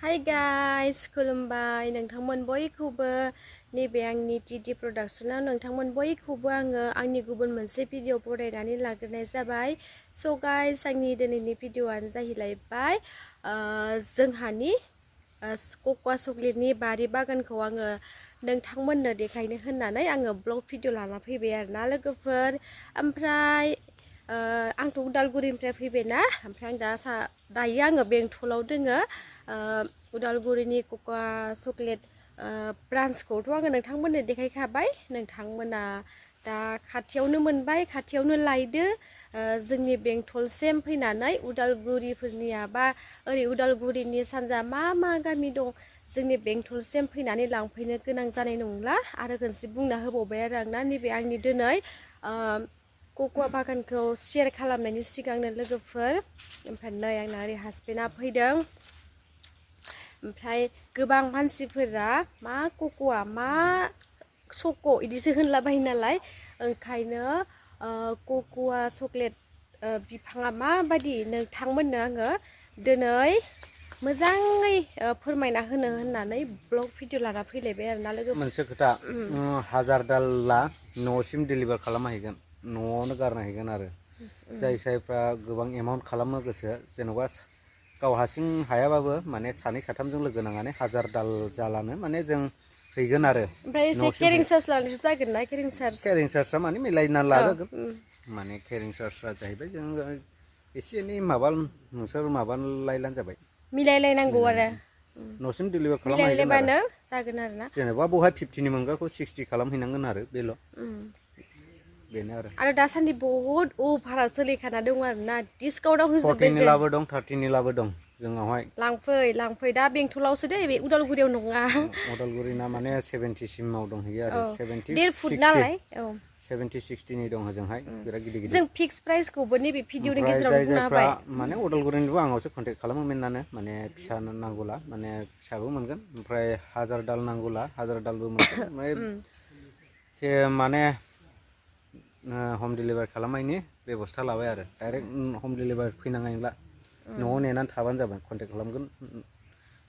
Hi guys, खुलुमबाय नोंथांमोन बयखौबो नैबे आंनि टीटी प्रडाक्शनाव नोंथांमोन बयखौबो आङो आंनि गुबुन मोनसे भिडिअ बरायनानै लाग्रोनाय जाबाय। स' गाइस आंनि दिनैनि भिडिअआनो जाहैलायबाय जोंहानि कक'आ चकलेटनि बारि बागानखौ आङो नोंथांमोननो देखायनो होननानै आङो ब्लग भिडिअ लाना फैबाय आरोना लोगोफोर। ओमफ्राय आंथ' उदालगुरिनिफ्राय फैबायना, ओमफ्राय दायो आङो बेंटलाव दोङो। उदालगुरिनि कक'आ चकलेट ब्रान्चखौथ' आङो नोंथांमोननो देखायखाबाय। नोंथांमोना दा खाथियावनो मोनबाय, खाथियावनो लायदो। जोंनि बेंटलसिम फैनानै उदालगुरिफोरनिया बा ओरै उदालगुरिनि सानजा मा गामि दं जोंनि बेंटलसिम फैनानै लांफैनो गोनां जानाय नंला। आरो खनसे बुंना होबावबाय आरो आंना नैबे आंनि दिनै कक'आ बागानखौ शेयार खालामनायनि सिगांनो लोगोफोर। ओमफ्राय नै आंना ओरै हासबेन्डआ फैदों। ओमफ्राय गोबां मानसिफोरा मा कक'आ मा चक' इदिसो होनलाबायो नालाय, ओंखायनो कक'आ चकलेट बिफाङा माबायदि नोंथांमोननो आङो दिनै मोजाङै फोरमायना होनो होननानै ब्लग भिडिअ लाना फैलायबाय आरोना लोगो। मोनसे खोथा, 1000 दालला न'सिम डिलिभार खालामना हैगोन, न'आवनो गारना हैगोन आरो जायफ्रा गोबां एमाउन्ट खालामनो गोसो, जेन'बा गाव हारसिं हायाबाबो माने सानै साथामजों लोगो नांनानै 1000 दाल जालानो माने जों हैगोन आरो। ओमफ्राय एसे केरिं चार्ज लानायसो जागोन ना? केरिं चार्जआ माने मिलायना लाजागोन। माने केरिं चार्जआ जाहैबाय जों एसे एनै नोंसोर माबालायलानो जाबाय, मिलायलायनांगौ आरो न'सिम डिलिभार खालामना हैगोन मिलायलायबानो जागोन आरो ना। जेनेबा बहाय 50नि मोनग्राखौ 60 खालामहैनांगोन आरो बेल'। बेनो आरो दासान्दि बहुद अफारा सोलिखाना दङ आरोना, डिसकाउन्टआव होजोबबाय 40नि लाबो दं, 30नि लाबो दं जोंनावहाय। लांफै दा बेंटलावसो दे, बे उदालगुरियाव नङा। उदालगुरिना माने 70 सिमाव दंहैयो आरो 70 1.5 फुट 60 नालाय। 70 60नि दं हजोंहाय, बिराद गिदिर गिदिर। जों फिक्स प्राइसखौबो नैबे भिडिअनि ओमफ्राय गेजेराव बुंना जायफ्रा होबाय। माने उदालगुरिनिबो आंनावसो कन्टेक्ट खालामोमोनानो, माने फिसा नांगौला, माने फिसाबो मोनगोन, ओमफ्राय 1000 दाल नांगौला 1000 दालबो मोनगोन। ओमफ्राय माने हम डिलिभार खालामनायनि बेब'स्था लाबाय आरो, डाइरेक्ट हम डिलिभार फैनांनाय नंला, न'आव नेनानै थाबानो जाबाय, कन्टेक्ट खालामगोन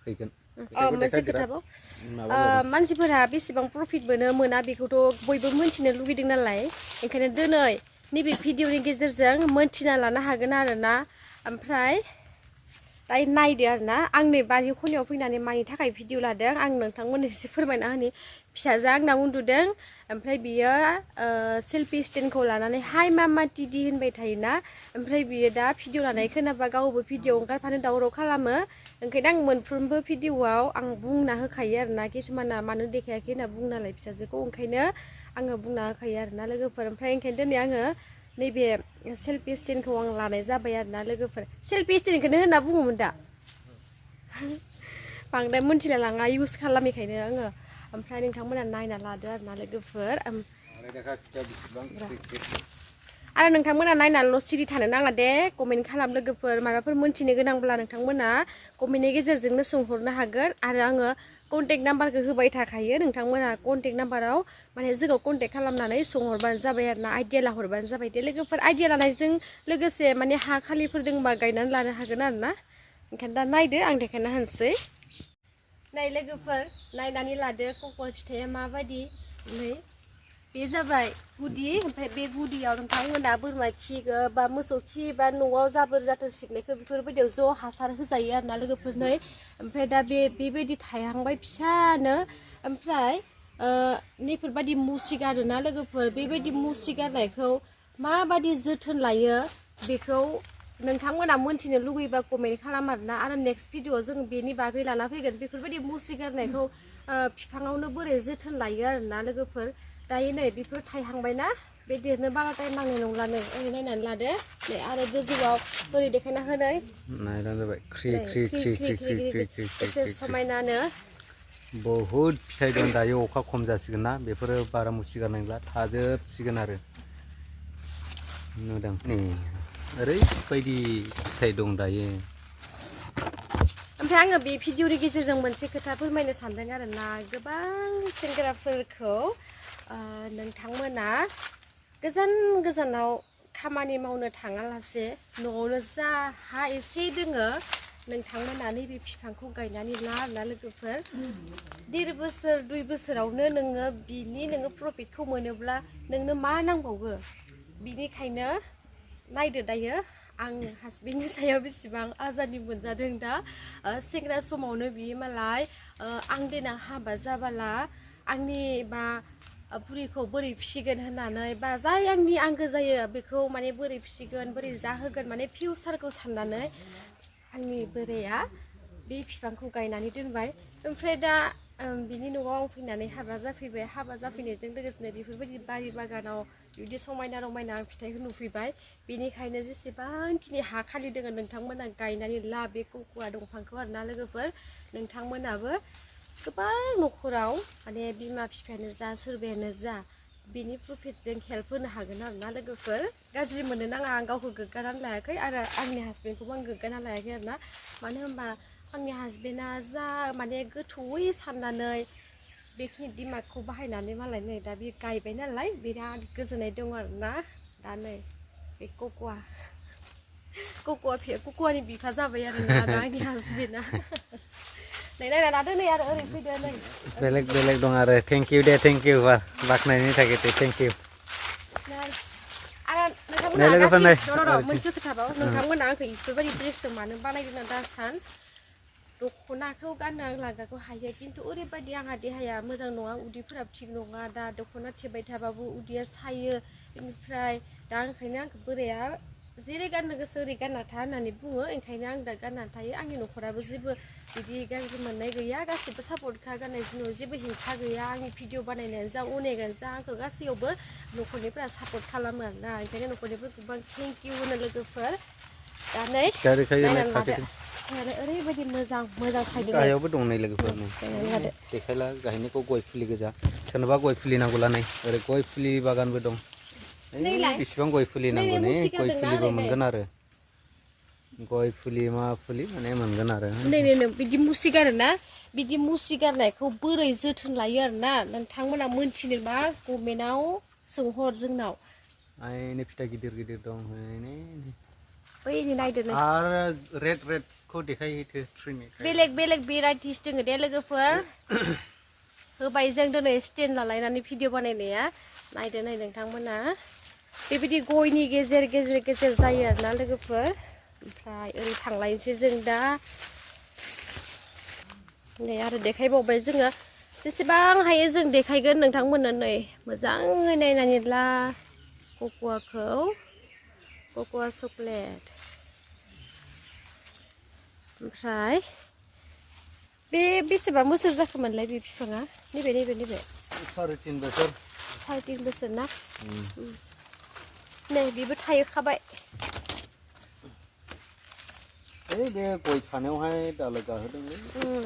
फैगोन। मोनसे खोथाबाव, मानसिफोरा बेसेबां प्रफिट मोना बेखौथ' बयबो मोनथिनो लुगैदों नालाय, ओंखायनो दिनै नैबे भिडिअनि गेजेरजों मोनथिना लानो हागोन आरोना। ओमफ्राय दायो नायदो आरोना, आं नै बारि खनायाव फैनानै मानि थाखाय भिडिअ लादों आं नोंथांमोननो एसे फोरमायना होनि। फिसाजो आंना उन्दुदों, ओमफ्राय बियो सेल्फि स्टेन्डखौ लानानै हाय मामा टिडि होनबाय थायोना, ओमफ्राय बियो दा भिडिअ लानाय खोनाबा गावबो भिडिअ ओंखारफानो दावराव खालामो। ओंखायनो आं मोनफ्रोमबो भिडिअआव आं बुंना होखायो आरोना, किसुमाना मानो देखायाखै होनना बुङो नालाय फिसाजोखौ, ओंखायनो आङो बुंना होखायो आरोना लोगोफोर। ओमफ्राय ओंखायनो दिनै आङो नैबे सेल्फि स्टेन्डखौ आं लानाय जाबाय आरोना लोगोफोर। सेल्फि स्टेन्डखौनो होनना बुङोमोन दा, बांद्राय मोनथिला लाङा इउज खालामिखायनो आङो। ओमफ्राय नोंथांमोना नायना लादो आरोना लोगोफोर। आरो नोंथांमोना नायनानैल' सिरि थानो नाङा दे, कमेन्ट खालाम लोगोफोर। माबाफोर मोनथिनो गोनांब्ला नोंथांमोना कमेन्टनि गेजेरजोंनो सोंहरनो हागोन। आरो आङो कन्टेक्ट नाम्बारखौ होबाय थाखायो, नोंथांमोना कन्टेक्ट नाम्बाराव माने जोंखौ कन्टेक्ट खालामनानै सोंहरबानो जाबाय आरोना, आइडिया लाहरबानो जाबाय दे लोगोफोर। आइडिया लानायजों लोगोसे माने हा खालिफोर दंबा गायनानै लानो हागोन आरोना। ओंखायनो दा नायदो, आं देखायना होनोसै। नाय लोगोफोर, नायनानै लादो कक'आ फिथाइया माबायदि। नै बे जाबाय गुदि, ओमफ्राय बे गुदियाव नोंथांमोना बोरमा खि बा मोसौ खि बा न'आव जाबोर जाथोर सिबनायखौ बेफोरबायदियाव ज' हासार होजायो आरोना लोगोफोर। नै ओमफ्राय दा बेबायदि थायहांबाय फिसानो, ओमफ्राय नैफोरबायदि मुसि गारोना लोगोफोर। बेबायदि मुसि गारनायखौ माबायदि जोथोन लायो बेखौ नोंथांमोना मोनथिनो लुगैबा कमेन्ट खालाम आरोना। आरो नेक्स्ट भिडिअआव जों बेनि बागै लाना फैगोन, बेफोरबायदि मुसि गारनायखौ बिफाङावनो बोरै जोथोन लायो आरोना लोगोफोर। दायो नै बेफोर थायहांबायना, बे देरनो बारा टाइम नांनाय नंलानो, ओरै नायनानै लादो। नै आरो गोजौआव ओरै देखायना होनै एसे समायनानो। बहुद फिथाइ दं, दायो अखा खम जासिगोन ना, बेफोरो बारा मुसिगारनाय नंला, थाजोबसिगोन आरो नुदों। ओरैबायदि फिथाइ दं दायो। ओमफ्राय आङो बे भिडिअनि गेजेरजों मोनसे खोथा फोरमायनो सानदों आरोना, गोबां सेंग्राफोरखौ नोंथांमोना गोजान गोजानाव खामानि मावनो थाङालासे न'आवनो जा हा एसे दोङो नोंथांमोना नैबे बिफांखौ गायनानै ला आरोना लोगोफोर 1.5 बोसोर 2 बोसोरावनो नोङो बिनि नोङो प्रफिटखौ मोनोब्ला नोंनो मा नांबावगो बिनिखायनो नायदो दायो आं हासबेन्डनि सायाव बेसेबां आजादि मोनजादों दा सेंग्रा समावनो बियो मालाय आं देनां हाबा जाबाला आंनि बा बुरिखौ बोरै फिसिगोन होननानै बा जाय आंनि आंगो जायो बेखौ माने बोरै फिसिगोन बोरै जाहोगोन माने फिउचारखौ साननानै आंनि बोराया बे बिफांखौ गायनानै दोनबाय ओमफ्राय दा बिनि न'आव आं फैनानै हाबा जाफैबाय हाबा जाफैनायजों लोगोसेनो बेफोरबायदि बारि बागानाव बिदि समायना रमायना फिथाइखौ नुफैबाय बेनिखायनो जेसेबांखिनि हा खालि दङ नोंथांमोना गायनानै ला बे कक'आ दंफांखौ आरोना लोगोफोर नोंथांमोनाबो गोबां न'खराव माने बिमा बिफायानो जा सोरबायानो जा बिनि प्रफिटजों हेल्प होनो हागोन आरोना लोगोफोर गाज्रि मोननो नाङा आं गावखौ गोग्गानानै लायाखै आरो आंनि हासबेन्डखौबो आं गोग्गाना लायाखै आरोना मानो होनबा आंनि हासबेन्डआ जा माने गोथौयै साननानै बेखिनि दिमागखौ बाहायनानै मालाय नै दा बे गायबाय नालाय बिराद गोजोननाय दं आरोना दा नै बे कक'आनि बिफा जाबाय आरोना दा आंनि हासबेन्डआ नै नायना लादो नै आरो ओरै फैदो नै बेलेग बेलेग दं आरो थेंक इउ दे थेंक इउ बाख्नायनि थाखाय थेंक इउ आरो नोंथांमोना गासै मोनसे खोथाबाव नोंथांमोना आंखौ इफोरबायदि ड्रेसजों मानो बानायदों दासान दख'नाखौ गाननो आं लागाखौ हायो खिन्थु ओरैबायदि आंहा देहाया मोजां नङा उदैफोरा थिग नङा दा दख'ना थेबाय थाबाबो उदैया सायो बेनिफ्राय दा ओंखायनो आंखौ बोराया जेरै गाननो गोसो ओरै गानना था होननानै बुङो ओंखायनो आं दा गाननानै थायो आंनि न'खराबो जेबो बिदि गाज्रि मोननाय गैया गासिबो सापर्टखा गाननाय जोमनायाव जेबो हेंथा गैया आंनि भिडिअ बानायनायानो जा अनेकानो जा आंखौ गासैयावबो न'खरनिफ्रा सापर्ट खालामो आरोना ओंखायनो न'खरनिफोरखौ थेंक इउ होनो लोगोफोर दा नै नायनानै लादो ओरैबायदि मोजां मोजां थायदों गाहायावबो दं नै लोगोफोर देखायला गाहायनिखौ गय फुलि गोजा सोरनोबा गय फुलि नांगौला नै ओरै गय फुलि बागानबो दं बेसेबां गय फुलि नांगौ नै गय फुलिबो मोनगोन आरो गय फुलि मा फुलि माने मोनगोन आरो नै बिदि मुसि गारोना बिदि मुसि गारनायखौ बोरै जोथोन लायो आरोना नोंथांमोना मोनथिनोबा गभर्नमेन्टआव सोंहर जोंनाव आइनि फिथाइ गिदिर गिदिर दं बैनि नायदो नै आरो रेडखौ देखायहैथो ट्रिनि बेलेग बेलेग भेराइटिस दङ दे लोगोफोर होबाय जों दिनै स्टेन्ड लालायनानै भिडिअ बानायनाया नायदो नै नोंथांमोना बेबायदि गयनि गेजेर गेजेर गेजेर जायो आरोना लोगोफोर ओमफ्राय ओरै थांलायनोसै जों दा नै आरो देखायबावबाय जोङो जेसेबां हायो जों देखायगोन नोंथांमोननो नै मोजाङै नायनानै ला कक'आ चक्लेट ओमफ्राय बे बेसेबां बोसोर जाखोमोनलाय बे बिफाङा नैबे 3.5 बोसोर 3.5 बोसोर ना नै बेबो थायखाबाय बे गय थानायावहाय दालाय गाहोदोंलै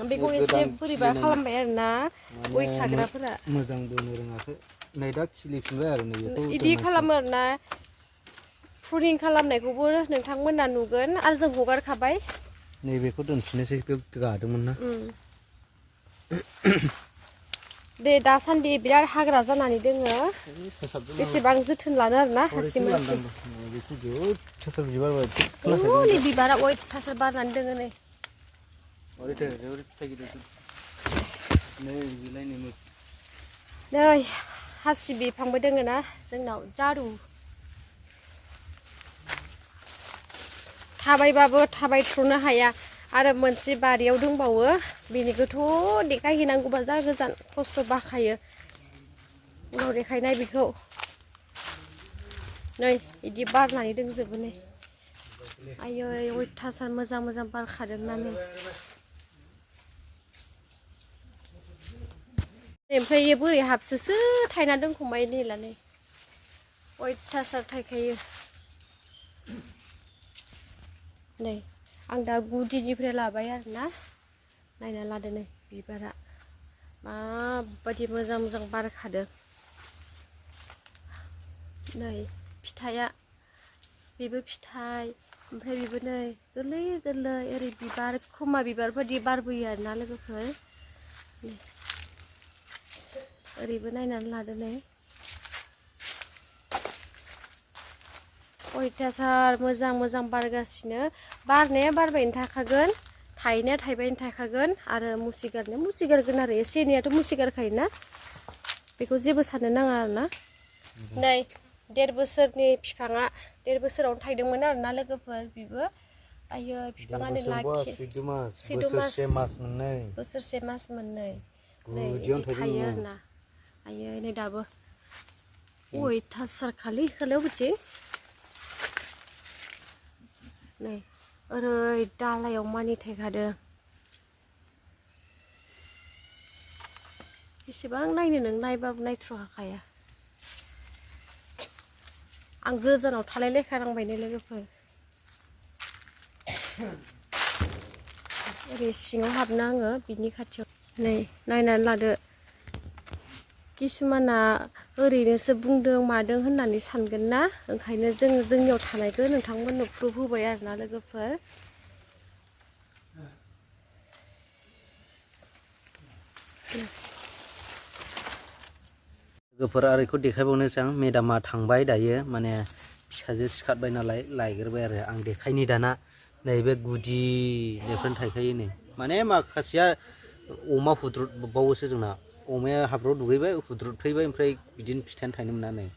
बेखौ एसे बोरैबा खालामबाय आरोना गय थाग्राफोरा मोजां दोननो रोङाखै नै दा खिलिफिनबाय आरो नै बेखौ इदि खालामो आरोना प्रुनिं खालामनायखौबो नोंथांमोना नुगोन आरो जों हगारखाबाय नैबेखौ दोनफिननोसै गादोंमोन ना दे दासान्दि बिराद हाग्रा जानानै दोङो बेसेबां जोथोन लानो आरोना हारसिं मानसि नै बिबारा अयथासार बारनानै दोङो नै हासि बिफांबो दोङो ना जोंनाव जारु थाबायबाबो थाबायथ्र'नो हाया आरो मोनसे बारियाव दंबावो बेनिखौथ' देखायहैनांगौबा जा गोजान खस्थ' बाखायो उनाव देखायनाय बेखौ नै बिदि बारनानै दंजोबो नै आयै अयथासार मोजां मोजां बारखादोंना नै ओमफ्राय इयो बोरै हाबसोसो थायना दोनखुमाय नैला नै अयथासार थायखायो नै आं दा गुदिनिफ्राय लाबाय आरोना नायना लादो नै बिबारा माबायदि मोजां मोजां बारखादों नै फिथाइया बेबो फिथाइ ओमफ्राय बेबो नै गोरलै गोरलै ओरै बिबार खोमा बिबारबायदि बारबोयो आरोना लोगोफोर ओरैबो नायनानै लादो नै अयथासार मोजां मोजां बारगासिनो बारनाया बारबायनो थाखागोन थायनाया थायबायनो थाखागोन आरो मुसिगारगोन आरो एसे एनैयाथ' मुसिगारखायोना बेखौ जेबो साननो नाङा आरोना नै 1.5 बोसोरनि बिफाङा 1.5 बोसोरावनो थायदोंमोन आरोना लोगोफोर बिबो आयो बिफाङानो लाखि बोसोरसे मास मोननै नै थायो आरोना आयो नै दाबो अयथासार खालि खालायाव बिदि नै ओरै दालायाव मानि थायखादों बेसेबां नायनो नों नायबाबो नायथ्र'हाखाया आं गोजानाव थालाय लायखानांबायनो लोगोफोर ओरै सिङाव हाबना आङो बिनि खाथियाव नै नायनानै लादो किसुमाना ओरैनोसो बुंदों मादों होननानै सानगोन ना ओंखायनो जोंनियाव थानायखौ नोंथांमोननो प्रुफ होबाय आरोना लोगोफोर लोगोफोर आरो बेखौ देखायबावनोसै आं मेदामा थांबाय दायो माने फिसाजो सिखारबाय नालाय लायग्रोबाय आरो आं देखायनि दाना नैबे गुदिनिफ्रायनो थायखायो नै माने माखासेया अमा हुद्रुदबावोसो जोंना अमाया हाब्रुआव दुगैबाय हुद्रुदफैबाय ओमफ्राय बिदिनो फिथाइयानो थायनो मोना नै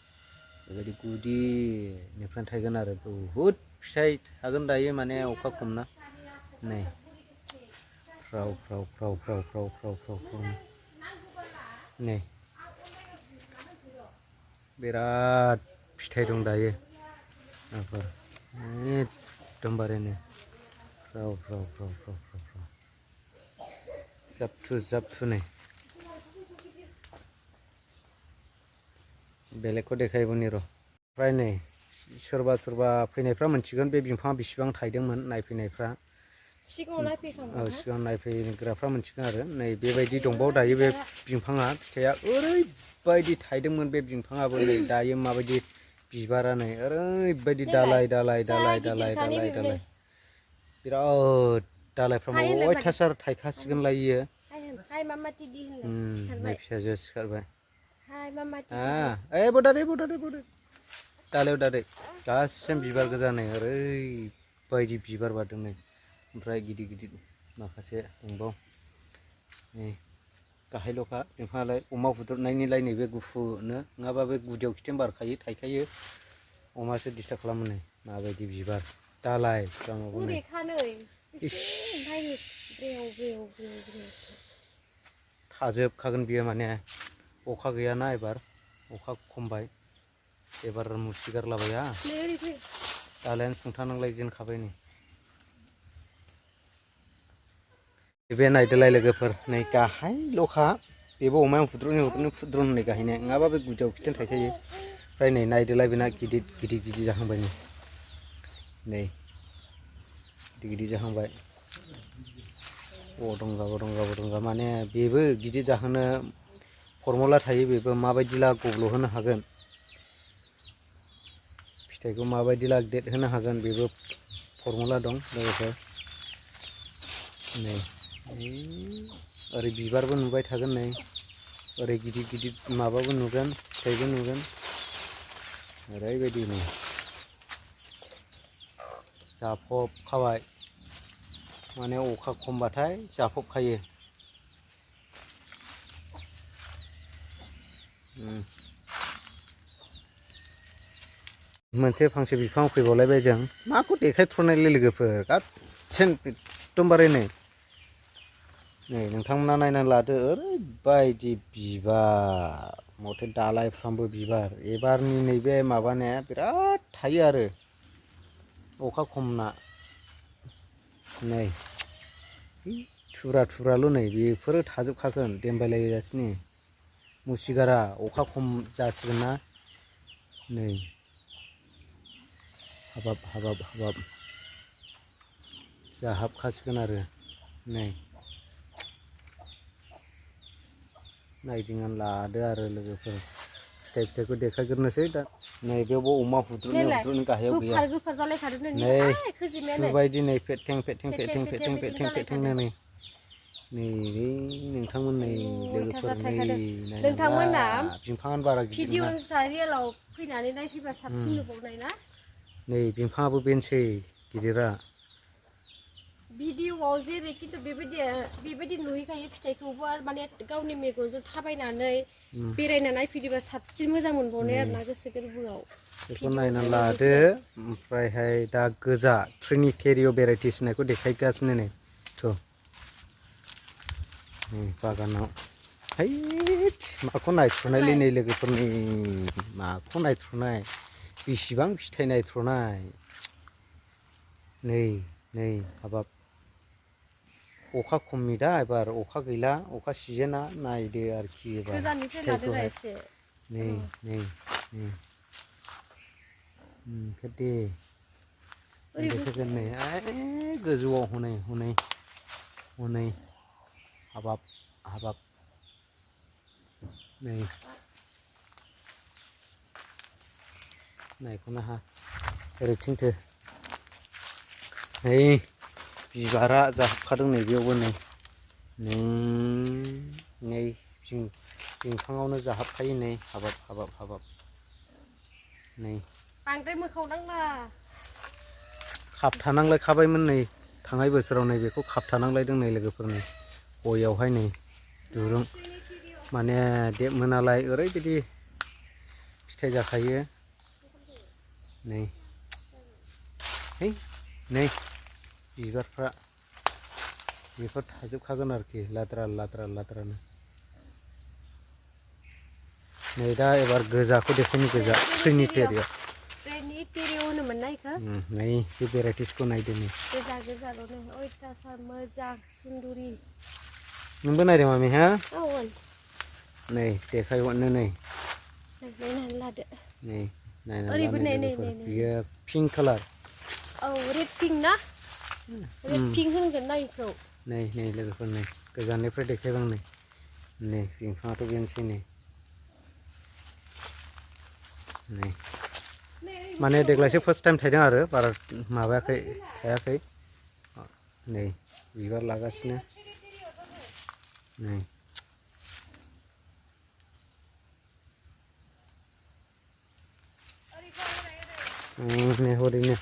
बेबायदि गुदिनिफ्रायनो थायगोन आरो बहुद फिथाइ थागोन दायो माने अखा खमना नै फ्राव फ्राव फ्राव फ्राव फ्राव फ्राव फ्राव फ्राव नै बिराद फिथाइ दं दायो एकदमबारेनो फ्राव फ्राव फ्राव फ्राव फ्राव फ्राव जाबथु नै बेलेगखौ देखायबावनि र' ओमफ्राय नै सोरबा फैनायफ्रा मोनथिगोन बे बिफाङा बेसेबां थायदोंमोन नायफैनायफ्रा सिगां नायफैग्राफ्रा मोनथिगोन आरो नै बेबायदि दंबावो दायो बे बिफाङा फिथाइया ओरैबायदि थायदोंमोन बे बिफाङाबो नै दायो माबायदि बिबारा नै ओरैबायदि दालाय बिराद दालायफ्राबो अयथासार थायखासिगोनलायो नै फिसाजोआ सिखारबाय बदादै दालायाव दादै गासिबो बिबार गोजा नै ओरैबायदि बिबार बारदों नै ओमफ्राय गिदिर माखासे दंबावो नै गाहायल'खा बिफाङालाय अमा हुद्रुदनायनिलाय नैबे गुफुरनो नङाबा बे गुदियाव खिथिं बारखायो थायखायो अमासो डिस्टार्ब खालामो नै माबायदि बिबार दालाय थाजोबखागोन बियो माने अखा गैयाना एबार अखा खमबाय एबार मुसिगारलाबाया दालायानो सुंथानांलाय जेनखाबाय नै बे नायदोलाय लोगोफोर नै गाहायल'खा बेबो अमाया हुद्रुन नै गाहायनो नङाबा बे गुदियाव खिथिं थायखायो ओमफ्राय नै नायदोलाय बेना गिदिर जाहांबाय नै गिदिर जाहांबाय बदंगा माने बेबो गिदिर जाहोनो फरमुला थायो बेबो माबायदिला गब्ल'होनो हागोन फिथाइखौ माबायदिला देरहोनो हागोन बेबो फरमुला दं लोगोफोर नै ओरै बिबारबो नुबाय थागोन नै ओरै गिदिर माबाबो नुगोन फिथाइबो नुगोन ओरैबायदि नै जाफबखाबाय माने अखा खमबाथाय जाफबखायो मोनसे फांसे बिफाङाव फैबावलायबाय जों माखौ देखायथ्र'नायलै लोगोफोर गासिन एकदमबारे नै नोंथांमोना नायनानै लादो ओरैबायदि बिबार मथे दालायफ्रामबो बिबार एबारनि नैबे माबानाया बिराद थायो आरो अखा खमना नै थुराल' नै बेफोरो थाजोबखागोन देमबायलायगासिनो मुसिगारा अखा खम जासिगोन ना नै हाबाब जाहाबखासिगोन आरो नै नायदिंनानै लादो आरो लोगोफोर फिथाइखौ देखायग्रोनोसै दा नैबेयावबो अमा हुद्रुदनो गाहायाव गैया नै सुबायदि नै फेथें नै नोंथांमोन नै लोगोफोर नोंथांमोना बिफाङानो बारा गिदिर भिडिअ रियेलाव फैनानै नायफैबा साबसिन नुबावनाय ना नै बिफाङाबो बेनोसै गिदिरा भिडिअआव जेरै खिन्थु बेबायदि नुहैखायो फिथाइखौबो आरो माने गावनि मेगनजों थाबायनानै बेरायना नायफैयोबा साबसिन मोजां मोनबावनाय आरोना गोसो गोरबोआव बेखौ नायना लादो ओमफ्रायहाय दा गोजा ट्रिनिटेरिय' भेराइटिस होननायखौ देखायगासिनो नै थ' बागानाव हैद माखौ नायथ्र'नायलै नै लोगोफोरनि माखौ नायथ्र'नाय बेसेबां फिथाइ नायथ्र'नाय नै नै हाबाब अखा खमनि दा एबार अखा गैला अखा सिजेना नायदो आरोखि एबार फिथाइखौहाय नै नै नै दे देखायगोन नै गोजौआव हनै हनै हनै हाबाब हाबाब नै नायख'नो हा ओरैथिंथो नै बिबारा जाहाबखादों नै बेयावबो नै नै बिफाङावनो जाहाबखायो नै हाबाब हाबाब हाबाब नै बांद्राय मोखाव नांला खाबथानांलायखाबायमोन नै थांनाय बोसोराव नै बेखौ खाबथानांलायदों नै लोगोफोरनि गयावहाय नै दुरुं माने देबमो नालाय ओरैबायदि फिथाइ जाखायो नै है नै बिबारफ्रा बेफोर थाजोबखागोन आरोखि लाद्रा लाद्रा लाद्रानो नै दा एबार गोजाखौ देखायनि गोजा ट्रिनिटेरिय' होनोमोन ना इखो नै बे भेराइटिसखौ नायदो नै गोजा गोजाल' नै अयथासार मोजां सुन्दुरि नोंबो नायदों मामि हा औ नै देखायहरनो नै नायनानै लादो नै नायना ला नै लोगोफोर बियो पिंक कालार औ रेड पिंक ना रेड पिंक होनगोन ना इखौ नै नै लोगोफोर नै गोजाननिफ्राय देखायबां नै नै बिफाङाथ' बेनोसै नै नै माने देग्लायसो फार्स्ट टाइम थायदों आरो बारा माबायाखै थायाखै नै बिबार लागासिनो नै नै हरैनो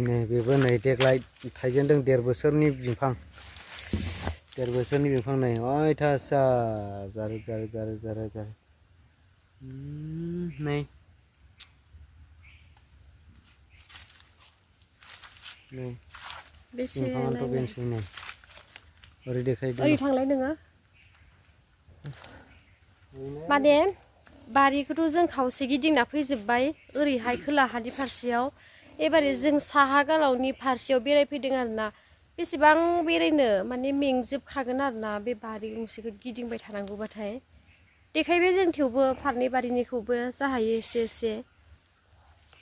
नै बेबो नै देग्लाय थायजेनदों 1.5 बोसोरनि बिफां 1.5 बोसोरनि बिफां नै अयथासार जारो जारो जारो जारो जारो नै नै बिफाङानोथ' बेनोसै नै ओरै देखायदो ओरै थांलाय नोङो माने बारिखौथ' जों खावसे गिदिंना फैजोब्बाय ओरैहाय खोलाहानि फारसेयाव एबारे जों साहा गालावनि फारसेयाव बेरायफैदों आरोना बेसेबां बेरायनो माने मेंजोबखागोन आरोना बे बारि गंसेखौ गिदिंबाय थानांगौबाथाय देखायबाय जों थेवबो फारनै बारिनिखौबो जाहायो एसे एसे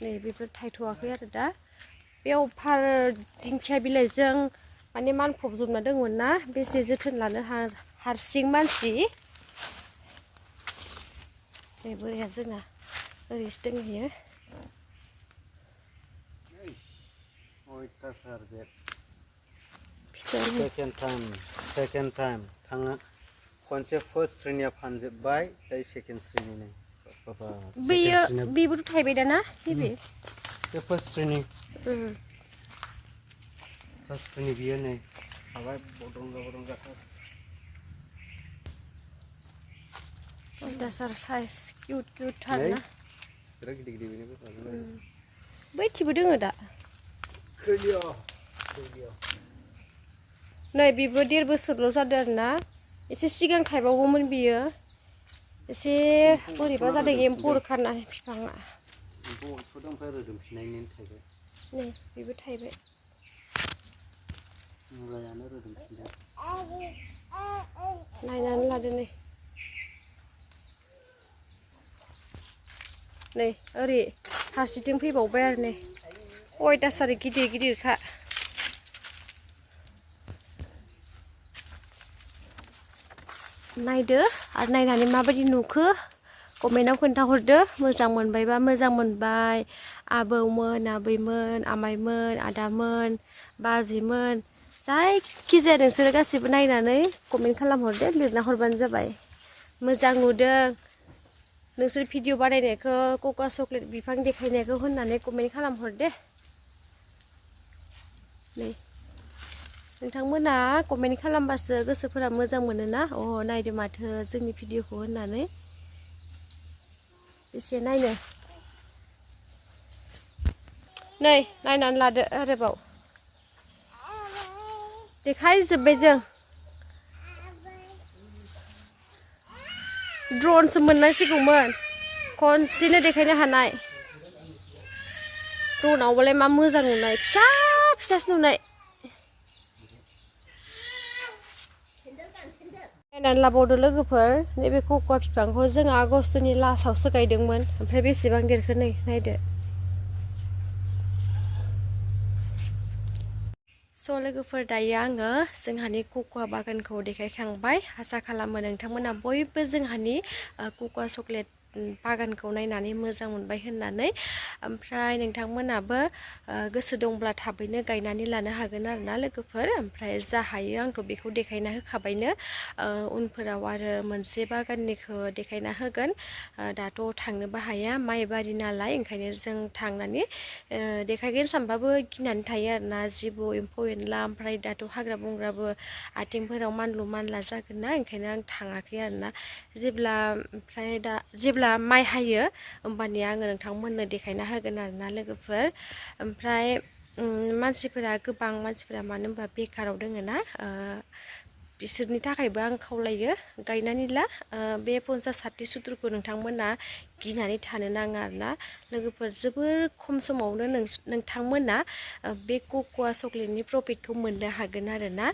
नै बेफोर थायथ'वाखै आरो दा बेयाव फार दिंखिया बिलाइजों माने मानफबजोबना दंमोन ना बेसे जोथोन लानो हारसिं मानसि नै बोराया जोंना ओरैसो दंहैयो सेकेन्ड टाइम थाङा खनसे फार्स्ट श्रेणिया फानजोब्बाय दायो सेकेन्ड श्रेणि नै बेयो बेबोथ' थायबाय दाना बे फार्स्ट श्रेणि बियो नै हाबाय बदंगा बदंगाथार अयथासार साइज किउट किउट थार ना बिराद गिदिर गिदिर बेनिबो बैथिबो दोङो दा नै बेबो 1.5 बोसोरल' जादों आरोना एसे सिगां थायबावगौमोन बियो एसे बोरैबा जादों एम्फौ अरखाना बिफाङा नै बेबो थायबाय नायनानै लादो नै ओरै फारसेथिं फैबावबाय आरो नै अयथासार गिदिर गिदिरखा नायदो आरो नायनानै माबायदि नुखो कमेन्टआव खोन्थाहरदो मोजां मोनबायबा मोजां मोनबाय आबौमोन आबैमोन आमाइमोन आदामोन बाजैमोन जायखिजाया नोंसोरो गासिबो नायनानै कमेन्ट खालामहरदो लिरना हरबानो जाबाय मोजां नुदों नोंसोर भिडिअ बानायनायखौ कक'आ चक्लेट बिफां देखायनायखौ होननानै कमेन्ट खालामहर दे नै नोंथांमोना कमेन्ट खालामबासो गोसोफोरा मोजां मोनोना अ नायदो माथो जोंनि भिडिअखौ होननानै एसे नायनो नै नायनानै लादो आरोबाव देखायजोब्बाय जों ड्रनसो मोननांसिगौमोन खनसेनो देखायनो हानाय ड्रनावबालाय मा मोजां नुनाय फिसा फिसासो नुनाय नायनानै लाबावदो लोगोफोर नैबे कक'आ बिफांखौ जों आगष्टनि लास्टआवसो गायदोंमोन ओमफ्राय बेसेबां देरखो नै नायदो स' लोगोफोर दायो आङो जोंहानि कक'आ बागानखौ देखायखांबाय आसा खालामो नोंथांमोना बयबो जोंहानि कक'आ चक्लेट बागानखौ नायनानै मोजां मोनबाय होननानै ओमफ्राय नोंथांमोनाबो गोसो दंब्ला थाबैनो गायनानै लानो हागोन आरोना लोगोफोर ओमफ्राय जा हायो आंथ' बेखौ देखायना होखाबायनो उनफोराव आरो मोनसे बागाननिखौ देखायना होगोन दाथ' थांनोबो हाया माइबारि नालाय ओंखायनो जों थांनानै देखायगोन सानबाबो गिनानै थायो आरोना जिबौ एम्फौ एनला ओमफ्राय दाथ' हाग्रा बंग्राबो आथिंफोराव मानलु मानला जागोन ना ओंखायनो आं थाङाखै आरोना जेब्ला माइ हायो होमबानिया आङो नोंथांमोननो देखायना होगोन आरोना लोगोफोर ओमफ्राय मानसिफोरा गोबां मानसिफोरा मानो होनबा बेकाराव दोङो ना बिसोरनि थाखायबो आं खावलायो गायनानै ला बे 50-60 सुथुरखौ नोंथांमोना गिनानै थानो नाङा आरोना लोगोफोर जोबोर खम समावनो नोंथांमोना बे कक'आ चक्लेटनि प्रफिटखौ मोननो हागोन आरोना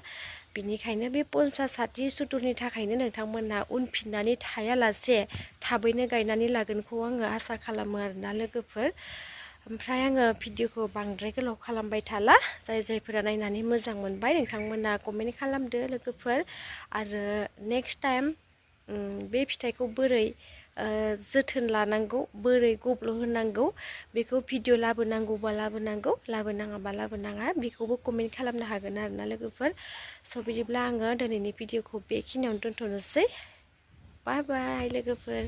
बिनिखायनो बे 50-60 सुथुरनि थाखायनो नोंथांमोना उनफिननानै थायालासे थाबैनो गायनानै लागोनखौ आङो आसा खालामो आरोना लोगोफोर ओमफ्राय आङो भिडिअखौ बांद्राय गोलाव खालामबाय थाला जायफोरा नायनानै मोजां मोनबाय नोंथांमोना कमेन्ट खालामदो लोगोफोर आरो नेक्स्ट टाइम बे फिथाइखौ बोरै जोथोन लानांगौ बोरै गब्ल' होनांगौ बेखौ भिडिअ लाबोनांगौबा लाबोनांगौ लाबोनाङाबा लाबोनाङा बेखौबो कमेन्ट खालामनो हागोन आरोना लोगोफोर स' बिदिब्ला आङो दिनैनि भिडिअखौ बेखिनियावनो दोनथ'नोसै बाय बाय लोगोफोर